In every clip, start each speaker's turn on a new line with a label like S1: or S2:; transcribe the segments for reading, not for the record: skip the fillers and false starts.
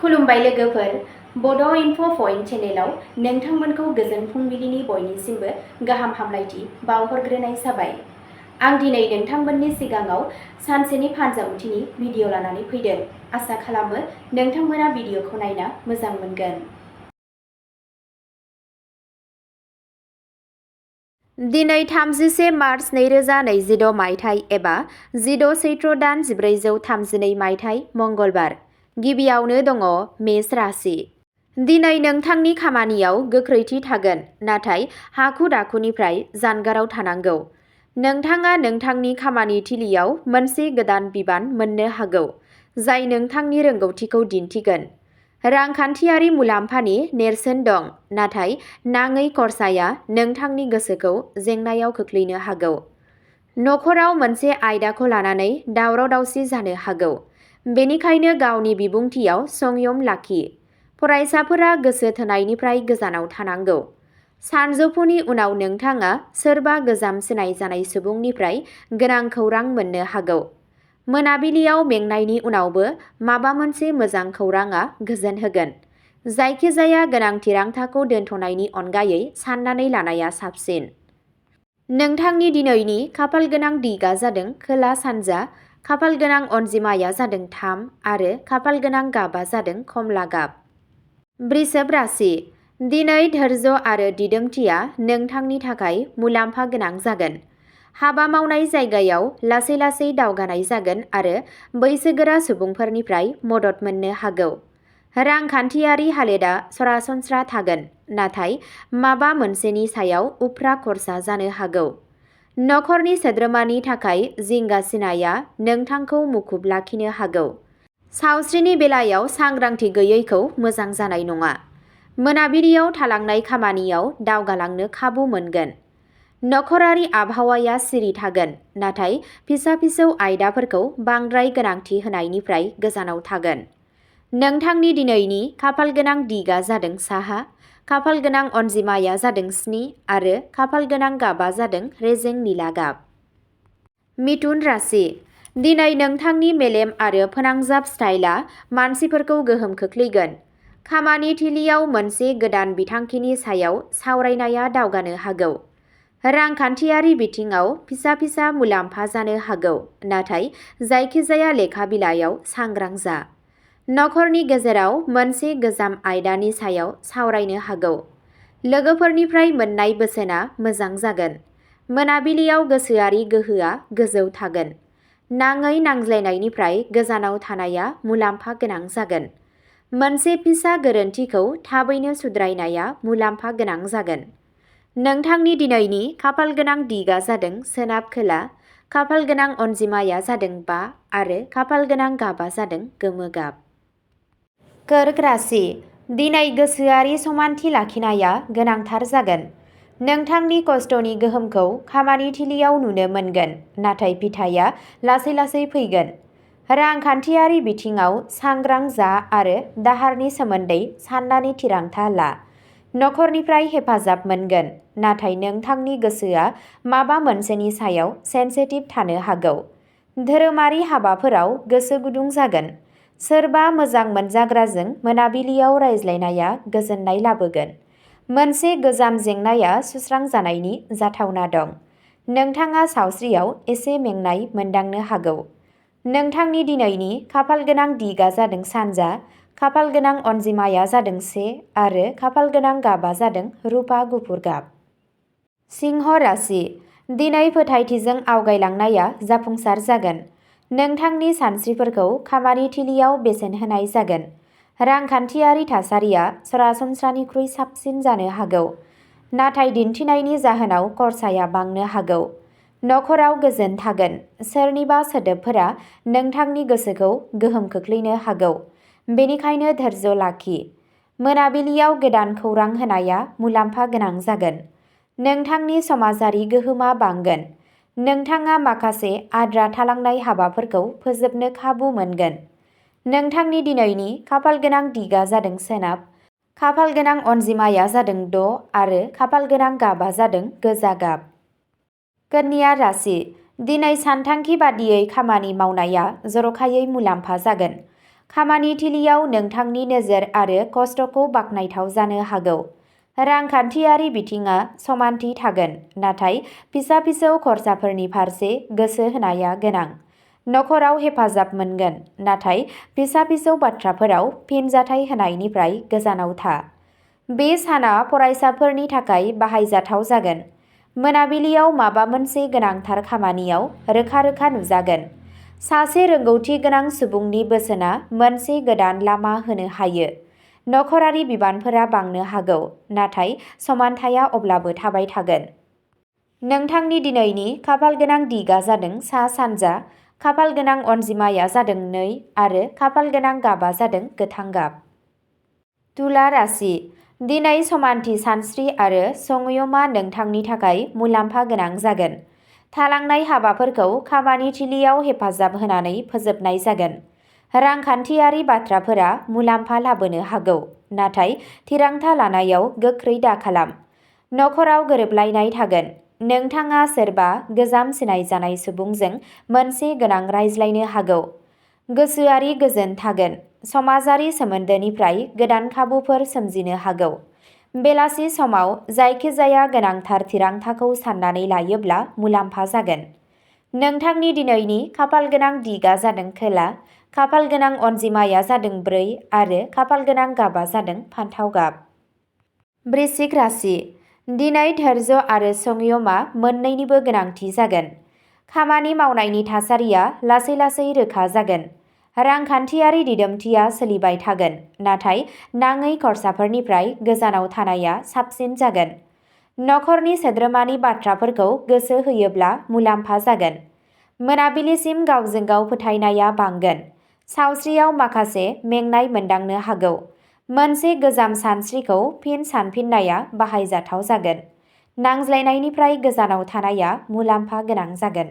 S1: खुलुमबाय लोगोफोर, बड' इनफ' पइन्ट चेनेलाव नोंथांमोनखौ गोजोन फुंबिलिनि बयनिसिमबो गाहाम हामलायथि बावहरग्रोनाय जाबाय। आं दिनै नोंथांमोननि सिगाङाव सानसेनि फानजामुथिनि भिडिअ लानानै फैदों। आसा खालामो नोंथांमोना भिडिअखौ नायना मोजां मोनगोन। दिनै 31 मार्च 2026 मायथाइ एबा 16 चैत्र दान 1432 मायथाइ मंगलबार। गिबियावनो दङ मेष राशि। दिनै नोंथांनि खामानियाव गोख्रैथि थागोन, नाथाय हाखु-दाखुनिफ्राय जानगाराव थानांगौ। नोंथाङा नोंथांनि खामानि थिलियाव मोनसे गोदान बिबान मोननो हागौ, जाय नोंथांनि रोंगौथिखौ दिन्थिगोन। रांखान्थियारि मुलाम्फानि नेरसोन दं, नाथाय नाङै खरसाया नोंथांनि गोसोखौ जेंनायाव खोख्लैनो हागौ। नखराव मोनसे आयदाखौ लानानै दावराव-दावसि जानो हागौ, बेनिखायनो गावनि बिबुंथियाव संयम लाखि। फरायसाफोरा गोसो थोनायनिफ्राय गोजानाव थानांगौ। सानजौफुनि उनाव नोंथाङा सोरबा गोजाम सिनायजानाय सुबुंनिफ्राय गोनां खौरां मोननो हागौ। मोनाबिलियाव मेंनायनि उनावबो माबा मोनसे मोजां खौरांआ गोजोन होगोन। जायखिजाया गोनां थिरांथाखौ दोनथ'नायनि अनगायै साननानै लानाया साबसिन। नोंथांनि दिनैनि खाफालगोनां दिगआ जादों खोला-सानजा, खाफालगोनां अनजिमाया जादों 3 आरो खाफालगोनां गाबआ जादों कमला गाब। वृषभ राशि। दिनै धैर्य आरो दिदोमथिया नोंथांनि थाखाय मुलाम्फा गोनां जागोन। हाबा मावनाय जायगायाव लासै-लासै दावगानाय जागोन आरो बैसोगोरा सुबुंफोरनिफ्राय मदद मोननो हागौ। रांखान्थियारि हालोदआ सरासनस्रा थागोन, नाथाय माबा मोनसेनि सायाव उफ्रा खर्सा जानो हागौ। नखरनि सोद्रोमानि थाखाय जिंगासिनाया नोंथांखौ मुखुब लाखिनो हागौ। सावस्रिनि बेलायाव सांग्रांथि गैयैखौ मोजां जानाय नङा। मोनाबिलियाव थालांनाय खामानियाव दावगालांनो खाबु मोनगोन। नखरारि आबहावाया सिरि थागोन, नाथाय फिसा-फिसौ आयदाफोरखौ बांद्राय गोनांथि होनायनिफ्राय गोजानाव थागोन। नोंथांनि दिनैनि खाफालगोनां दिगआ जादों साहा, खाफालगोनां अनजिमाया जादों 7 आरो खाफालगोनां गाबआ जादों रेजें निला गाब। मिथुन राशि। दिनै नोंथांनि मेलेम आरो फोनांजाब स्टाइलआ मानसिफोरखौ गोहोम खोख्लैगोन। खामानि थिलियाव मोनसे गोदान बिथांखिनि सायाव सावरायनाया दावगानो हागौ। रांखान्थियारि बिथिङाव फिसा-फिसा मुलाम्फा जानो हागौ, नाथाय जायखिजाया लेखा बिलाइयाव सांग्रां जा। नखरनि गेजेराव मोनसे गोजाम आयदानि सायाव सावरायनो हागौ। लोगोफोरनिफ्राय मोन्नाय बोसोनआ मोजां जागोन। मोनाबिलियाव गोसोआरि गोहोआ गोजौ थागोन। नाङै नांज्लायनायनिफ्राय गोजानाव थानाया मुलाम्फा गोनां जागोन। मोनसे फिसा गोरोन्थिखौ थाबैनो सुद्रायनाया मुलाम्फा गोनां जागोन। नोंथांनि दिनैनि खाफालगोनां दिगआ जादों सोनाब-खोला, खाफालगोनां अनजिमाया जादों 5 आरो खाफालगोनां गाबआ जादों गोमो गाब। कर्क राशि। दिनै गोसोआरि समानथि लाखिनाया गोनांथार जागोन। नोंथांनि खस्थ'नि गोहोमखौ खामानि थिलियाव नुनो मोनगोन, नाथाय फिथाइया लासै-लासै फैगोन। रांखान्थियारि बिथिङाव सांग्रां जा आरो दाहारनि सोमोन्दै साननानै थिरांथा ला। नखरनिफ्राय हेफाजाब मोनगोन, नाथाय नोंथांनि गोसोआ माबा मोनसेनि सायाव सेनसिटिभ थानो हागौ। धोरोमारि हाबाफोराव गोसो गुदुं जागोन। सोरबा मोजां मोनजाग्राजों मोनाबिलियाव रायज्लायनाया गोजोननाय लाबोगोन। मोनसे गोजाम जेंनाया सुस्रांजानायनि जाथावना दं। नोंथाङा सावस्रियाव एसे मेंनाय मोनदांनो हागौ। नोंथांनि दिनैनि खाफालगोनां दिगआ जादों सानजा, खाफालगोनां अनजिमाया जादों 1 आरो खाफालगोनां गाबआ जादों रुपा गुफुर गाब। सिंह राशि। दिनै फोथायथिजों आवगायलांनाया जाफुंसार जागोन। नोंथांनि सानस्रिफोरखौ खामानि थिलियाव बेसेन होनाय जागोन। रांखान्थियारि थासारिया सरासनस्रानिख्रुइ साबसिन जानो हागौ, नाथाय दिन्थिनायनि जाहोनाव खरसाया बांनो हागौ। नखराव गोजोन थागोन। सोरनिबा सोदोबफोरा नोंथांनि गोसोखौ गोहोम खोख्लैनो हागौ, बेनिखायनो धैर्य लाखि। मोनाबिलियाव गोदान खौरां होनाया मुलाम्फा गोनां जागोन। नोंथांनि समाजारि गोहोमआ बांगोन। नोंथाङा माखासे आद्रा थालांनाय हाबाफोरखौ फोजोबनो खाबु मोनगोन। नोंथांनि दिनैनि खाफालगोनां दिगआ जादों सोनाब, खाफालगोनां अनजिमाया जादों 6 आरो खाफालगोनां गाबआ जादों गोजा गाब। कन्या राशि। दिनै सानथांखि बादियै खामानि मावनाया जर'खायै मुलाम्फा जागोन। खामानिथिलियाव नोंथांनि नोजोर आरो खस्थ'खौ बाख्नायथाव जानो हागौ। रांखान्थियारि बिथिङा समानथि थागोन, नाथाय फिसा-फिसौ खरसाफोरनि फारसे गोसो होनाया गोनां। नखराव हेफाजाब मोनगोन, नाथाय फिसा-फिसौ बाथ्राफोराव फिनजाथाय होनायनिफ्राय गोजानाव था। बे साना फरायसाफोरनि थाखाय बाहायजाथाव जागोन। मोनाबिलियाव माबा मोनसे गोनांथार खामानियाव रोखा-रोखा नुजागोन। सासे रोंगौथि गोनां सुबुंनि बोसोनआ मोनसे गोदान लामा होनो हायो। नखरारि बिबानफोरा बांनो हागौ, नाथाय समानथायआ अब्लाबो थाबाय थागोन। नोंथांनि दिनैनि खाफालगोनां दिगआ जादों सा-सानजा, खाफालगोनां अनजिमाया जादों 2 आरो खाफालगोनां गाबआ जादों गोथां गाब। तुला राशि। दिनै समानथि सानस्रि आरो संयमआ नोंथांनि थाखाय मुलाम्फा गोनां जागोन। थालांनाय हाबाफोरखौ खामानिथिलियाव हेफाजाब होनानै फोजोबनाय जागोन। रांखान्थियारि बाथ्राफोरा मुलाम्फा लाबोनो हागौ, नाथाय थिरांथा लानायाव गोख्रै दाखालाम। नखराव गोरोबलायनाय थागोन। नोंथाङा सोरबा गोजाम सिनायजानाय सुबुंजों मोनसे गोनां रायज्लायनो हागौ। गोसोआरि गोजोन थागोन। समाजारि सोमोन्दोनिफ्राय गोदान खाबुफोर सोमजिनो हागौ। बेलासि समाव जायखिजाया गोनांथार थिरांथाखौ साननानै लायोब्ला मुलाम्फा जागोन। नोंथांनि दिनैनि खाफालगोनां दिगआ जादों खोला, खाफालगोनां अनजिमाया जादों 4 आरो खाफालगोनां गाबआ जादों फान्थाव गाब। वृश्चिक राशि। दिनै धैर्य आरो संयमआ मोन्नैनिबो गोनांथि जागोन। खामानि मावनायनि थासारिया लासै-लासै रोखा जागोन। रांखान्थियारि दिदोमथिया सोलिबाय थागोन, नाथाय नाङै खरसाफोरनिफ्राय गोजानाव थानाया साबसिन जागोन। नखरनि सोद्रोमानि बाथ्राफोरखौ गोसो होयोब्ला मुलाम्फा जागोन। मोनाबिलिसिम गावजों गाव फोथायनाया बांगोन। सावस्रियाव माखासे मेंनाय मोनदांनो हागौ। मोनसे गोजाम सानस्रिखौ फिन सानफिननाया बाहायजाथाव जागोन। नांज्लायनायनिफ्राय गोजानाव थानाया मुलाम्फा गोनां जागोन।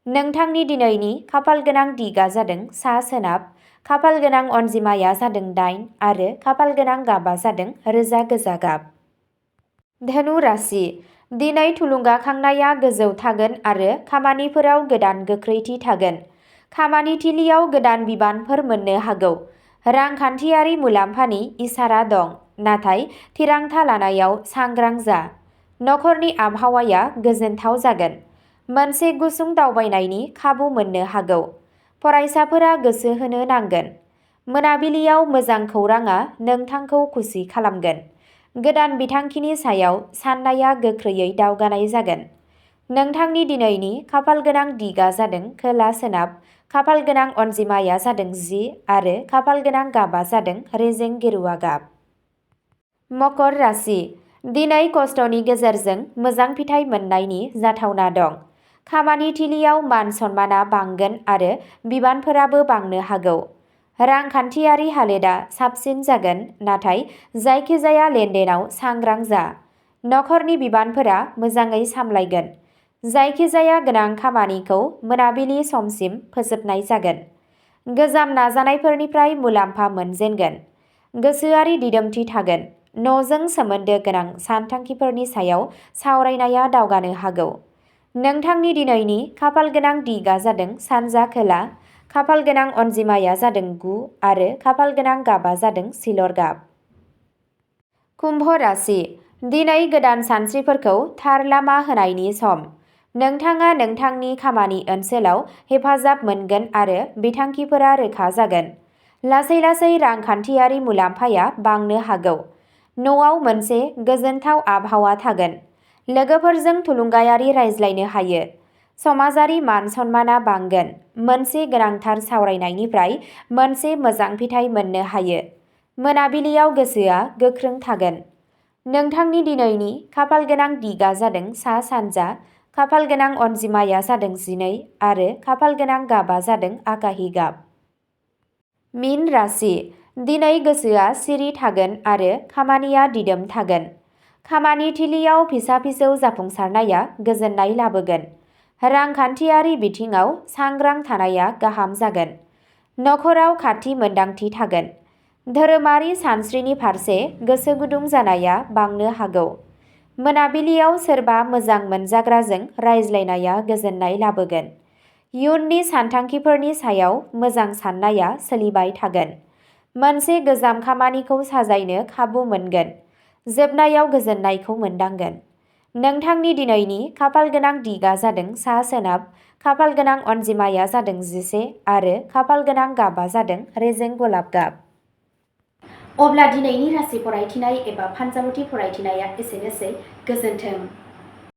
S1: नोंथांनि दिनैनि खाफालगोनां दिगआ जादों सा-सोनाब, खाफालगोनां अनजिमाया जादों 8 आरो खाफालगोनां गाबआ जादों रोजा गोजा गाब। धनु राशि। दिनै थुलुंगाखांनाया गोजौ थागोन आरो खामानिफोराव गोदान गोख्रैथि थागोन। खामानिथिलियाव गोदान बिबानफोर मोननो हागौ। रांखान्थियारि मुलाम्फानि इसारा दं, नाथाय थिरांथा लानायाव सांग्रां जा। नखरनि आबहावाया गोजोनथाव जागोन। मोनसे गुसुं दावबायनायनि खाबु मोननो हागौ। फरायसाफोरा गोसो होनो नांगोन। मोनाबिलियाव मोजां खौरांआ नोंथांखौ खुसि खालामगोन। गोदान बिथांखिनि सायाव साननाया गोख्रैयै दावगानाय जागोन। नोंथांनि दिनैनि खाफालगोनां दिगआ जादों खोला-सोनाब, खाफालगोनां अनजिमाया जादों 10 आरो खाफालगोनां गाबआ जादों रेजें गेरुआ गाब। मकर राशि। दिनै खस्थ'नि गेजेरजों मोजां फिथाइ मोननायनि जाथावना दं। खामानिथिलियाव मान-सन्मानआ बांगोन आरो बिबानफोराबो बांनो हागौ। रांखान्थियारि हालोदआ साबसिन जागोन, नाथाय जायखिजाया लेनदेनाव सांग्रां जा। नखरनि बिबानफोरा मोजाङै सामलायगोन। जायखिजाया गोनां खामानिखौ मोनाबिलि समसिम फोजोबनाय जागोन। गोजाम नाजानायफोरनिफ्राय मुलाम्फा मोनजेनगोन। गोसोआरि दिदोमथि थागोन। न'जों सोमोन्दो गोनां सानथांखिफोरनि सायाव सावरायनाया दावगानो हागौ। नोंथांनि दिनैनि खाफालगोनां दिगआ जादों सानजा खोला, खाफालगोनां अनजिमाया जादों 9 आरो खाफालगोनां गाबआ जादों सिलर गाब। कुम्भ राशि। दिनै गोदान सानस्रिफोरखौ थार लामा होनायनि सम। नोंथाङा नोंथांनि खामानि ओनसोलाव हेफाजाब मोनगोन आरो बिथांखिफोरा रोखा जागोन। लासै-लासै रांखान्थियारि मुलाम्फाया बांनो हागौ। न'आव मोनसे गोजोनथाव आबहावा थागोन। लोगोफोरजों थुलुंगायारि रायज्लायनो हायो। समाजारि मान-सन्मानआ बांगोन। मोनसे गोनांथार सावरायनायनिफ्राय मोनसे मोजां फिथाइ मोननो हायो। मोनाबिलियाव गोसोआ गोख्रों थागोन। नोंथांनि दिनैनि खाफालगोनां दिगआ जादों सा-सानजा, खाफालगोनां अनजिमाया जादों 12 आरो खाफालगोनां गाबआ जादों आकाहि गाब। मीन राशि। दिनै गोसोआ सिरि थागोन आरो खामानिया दिदोम थागोन। खामानिथिलियाव फिसा-फिसौ जाफुंसारनाया गोजोननाय लाबोगोन। रांखान्थियारि बिथिङाव सांग्रां थानाया गाहाम जागोन। नखराव खाथि मोनदांथि थागोन। धोरोमारि सानस्रिनि फारसे गोसो गुदुं जानाया बांनो हागौ। मोनाबिलियाव सोरबा मोजां मोनजाग्राजों रायज्लायनाया गोजोननाय लाबोगोन। इयुननि सानथांखिफोरनि सायाव मोजां साननाया सोलिबाय थागोन। मोनसे गोजाम खामानिखौ साजायनो खाबु मोनगोन। जोबनायाव गोजोननायखौ मोनदांगोन। नोंथांनि दिनैनि खाफालगोनां दिगआ जादों सा-सोनाब, खाफालगोनां अनजिमाया जादों 11 आरो खाफालगोनां गाबआ जादों रेजें गलाब गाब। अब्ला दिनैनि राशि फरायथिनाय एबा फानजामुथि फरायथिनाया एसेनोसै। गोजोन्थों।